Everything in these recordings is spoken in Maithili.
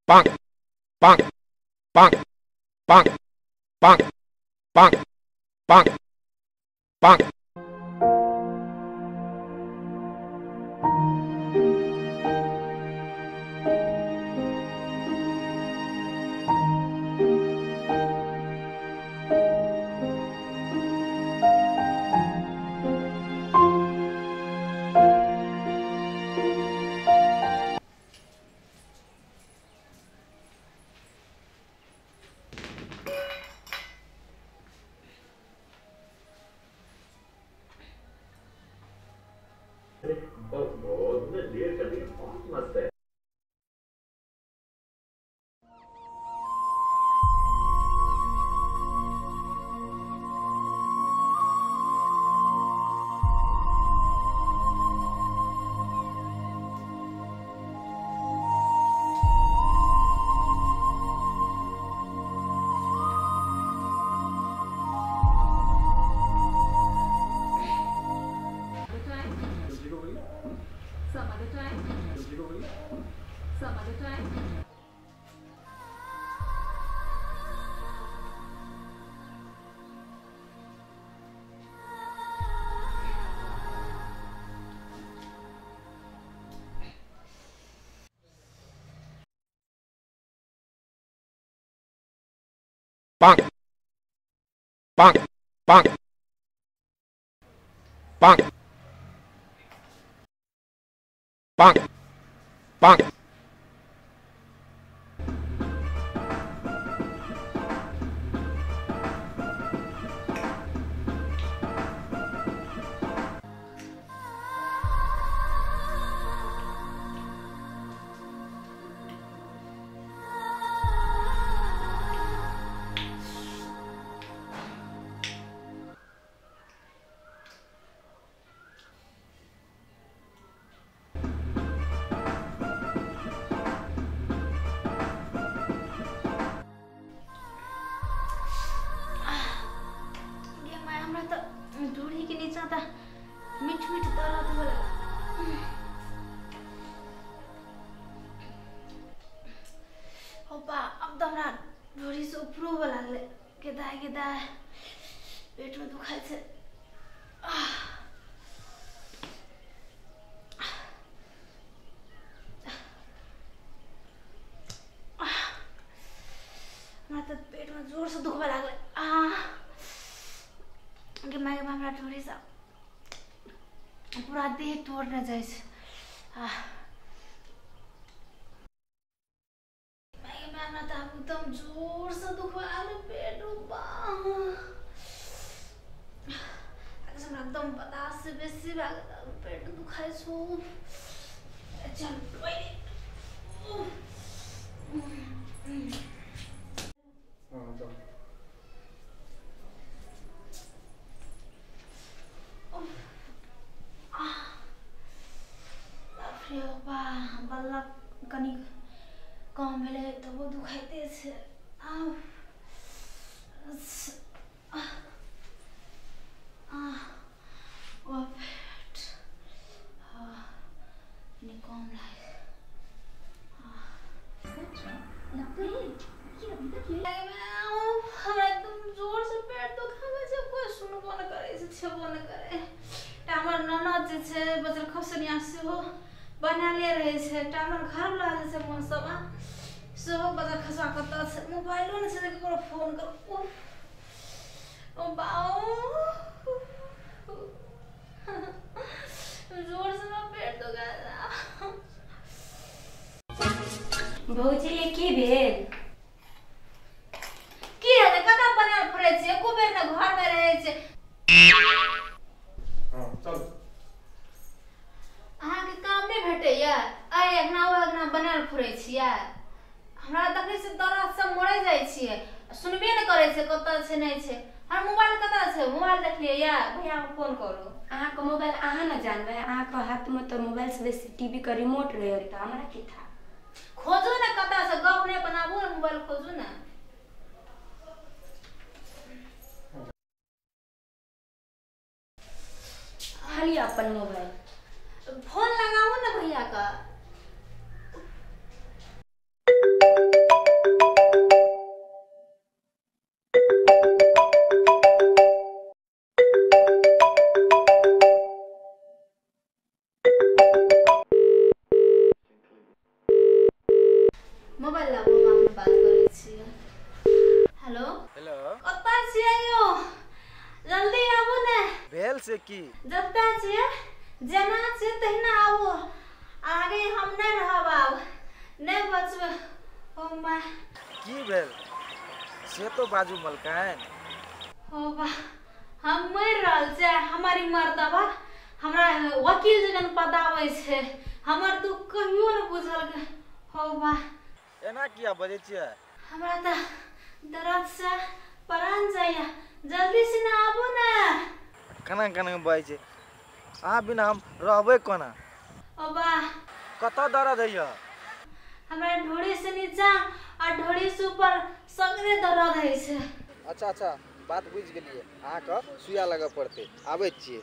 Bonk. Bonk. Bonk. Bonk. Bonk. Bonk. Bonk. Bonk. बहुत मस्त है। Some other time. Some other time. Bonk. Bonk. Bonk. Bonk. Bonk. Bonk. ढोरी के नीचा त मीठ मीठ दर्द होला। अब त हमरा ढोरी से उपरो हुए लागले, गेदा गेदा पेट में दुखाइ छै। हमरा त पेट में जोर से दुखबे लागले। गे my हमरा ढोरी से पूरा देह तोड़ने जाइ छै। हमरा त एकदम जोर से दुखबे लागले पेट। हमरा एकदम बतास से बेसी पेट दुखाइ छौ। चल बल्ल कनि कम भेलै तबो दुखाइते छै। पेट कनि कम लागै। हमरा एकदम जोर से पेट दुखाबै छै, कोइ सुनबो नहि करै छै, छेबो नहि करै। हमर ननद जे छै बजर खसनिया सेहो बनाले रहै छै। एकटा हमर घरवला जे छै मौसमा सेहो बजर खसुआ कतऽ छै, मोबाइलो नहि छै जे ककरो फोन करू। ओ बाउ जोर से हमरा पेट दुखाइ। भौजी ये की भेल? की हेतै, कतऽ बनाल फुरै छै, एको बेर ने घर में रहै छै। चल अहाँके काम नहि भेटैया, आइ अङ्गना ओ अङ्गना बनाल फुरै छियै। हमरा देखै छियै दर्द से मरै जाइ छियै, सुनबे नहि करै छै कतऽ छै नहि छै। हमर मोबाइल कतऽ छै? मोबाइल देखलियै या भैयाके फोन करू। अहाँके मोबाइल अहाँ ने जानबै, अहाँके हाथमे तऽ मोबाइल से बेसी टीवी के रिमोट रहै, तऽ हमरा की था? खोजू ने कतऽ से, गप नहि बनाबू ने, मोबाइल खोजू ने। खाली अपन मोबाइल फोन लगाओ ना भैया का। की? जत्ता छियै जेना छियै तहिना आबू, आगे हम नहि रहब, आब नहि बचबै। ओ माय, की भेल से तो बाजू मलकाइन। हो बा, हम मरि रहल छियै, हमर ई मर्दबा हमरा वकील जगन पदाबै छै, हमर दुख कहियो नहि बुझलकै। हो बा, एना किया बजै छियै? हमरा तऽ दर्द से प्राण जाइया, जल्दी से ना आबू ना। केना केना बजै छै, अहाँ बिना हम रहबै कोना? ओ बा, कतऽ दर्द होइया? हमरा ढोरी से नीचा आ ढोरी से ऊपर सगरे दर्द होइ छै। अच्छा अच्छा, बात बुझि गेलियै, अहाँके सुइया लगऽ पड़तै, आबै छियै।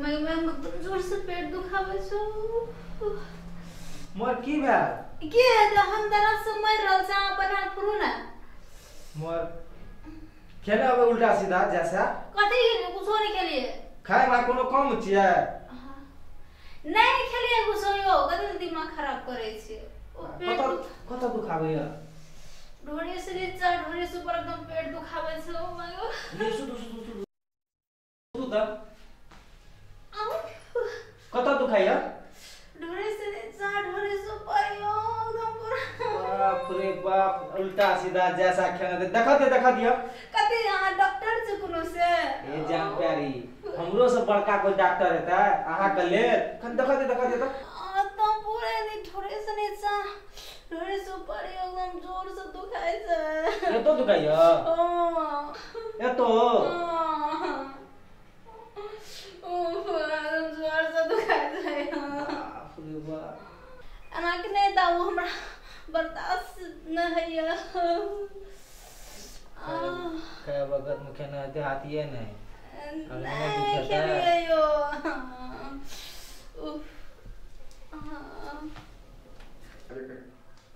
मैं एकदम जोर से पेट दुखाबै छौ। मोर की भेल? की हेतै, हम दर्द से मरि रहल छी, अहाँ बना फुरू ना। मोर खेले अबै उल्टा सीधा जैसा। कथी खेलियै? कुछो नहि खेलियै। खाय मे कोनो कम छियै? नहि खेलियै कुछो यौ, कथी दिमाग खराब करै छियै। ओ पेट कतऽ दुखाबैया? ढोरी से नीचा ढोरी से ऊपर एकदम पेट दुखाबै छै। ओ my God, सुतू सुतू सुतू सुतू त कतऽ दुखाइया? ढोरी से नीचा ढोरी से ऊपर यो एकदम पूरा। बाप रे बाप, उल्टा सीधा जैसा खेना दे। देखा दे, देखा दिया। कथी अहाँ डॉक्टर छी कोनो से? ए जान प्यारी, हमरो से बड़का कोई डॉक्टर हेतै अहाँ के लेल? कन देखा दे, देखा दे त। एकदम पूरा नी ढोरी से नीचा ढोरी से ऊपर एकदम जोर से दुखाइ छै। एतो दुखाइया? एतो? एकदम जोर से दुखाइ छै। बाप रे बाप, एना के नहि दाऊ, हमरा बर्दाश्त नहि होइया। खाय वक्त में खेना हेतै हाथिए नहि। नहि खेलियै यौ।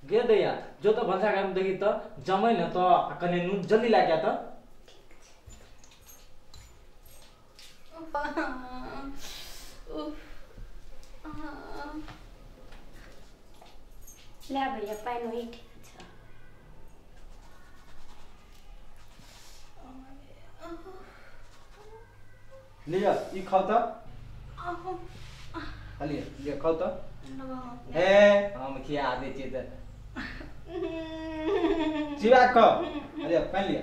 गे दैया, जो त भन्सा घरमे देखी त जमै न त कने नून जल्दी लाग्या त। ला भैया, पानि वही ठीक छ। लिअ ई खाउ त, लिअ लिअ खाउ त। हे हम खिया दै छियै त चिबा कऽ खाउ। लिअ पानि लिअ।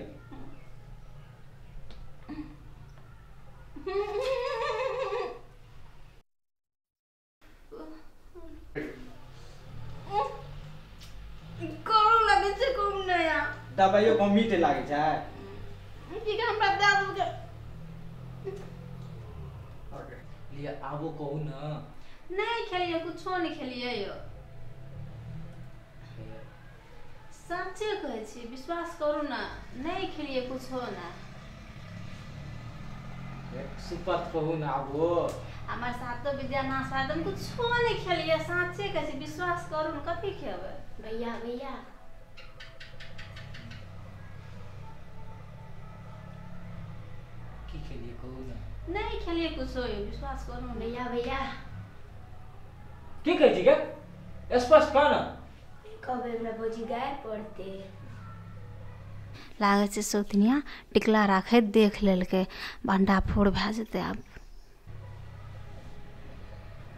करू लगै छै कम नया दबाइयो कम मीठ लागै छै। की हमरा दए देलकै? लिअ आबो कहू न। नहि खेलियै, कुछो नहि खेलियै यौ, सच्चे कहै छी, विश्वास करू ना, नहि खेलियै कुछो ना। सुपत कहू ना आबो। हमर सातो विद्या नाश भए गेल, कुछो नहि खेलियै, साँचे कहै छी, विश्वास करू ने। कथी खेबै? भैया भैया, की खेलियै कहू ना? नहि खेलियै कुछो यौ, विश्वास करू ने। भैया भैया, की कहै छी गे? स्पष्ट कह न। कहबै हमरा भौजी गाय पड़तै। लागै छै सौतनिया टिकला राखैत देख लेलकै, भंडा फोड़ भए जेतै आब।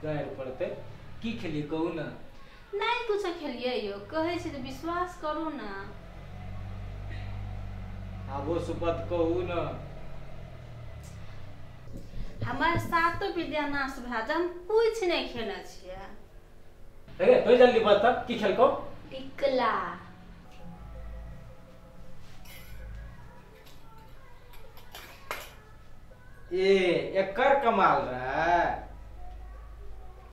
गाय पड़तै? की खेलियै कहू न? नहि कुछो खेलियै यौ, कहै छी तऽ विश्वास करू ना। आबो सुपत कहू न। हमर सातो विद्या नाश भए जाय, हम कुछ नहि खेने छियै। अरे तो जल्दी बता की खेलको? टिकला। ए एकर कमाल रहे।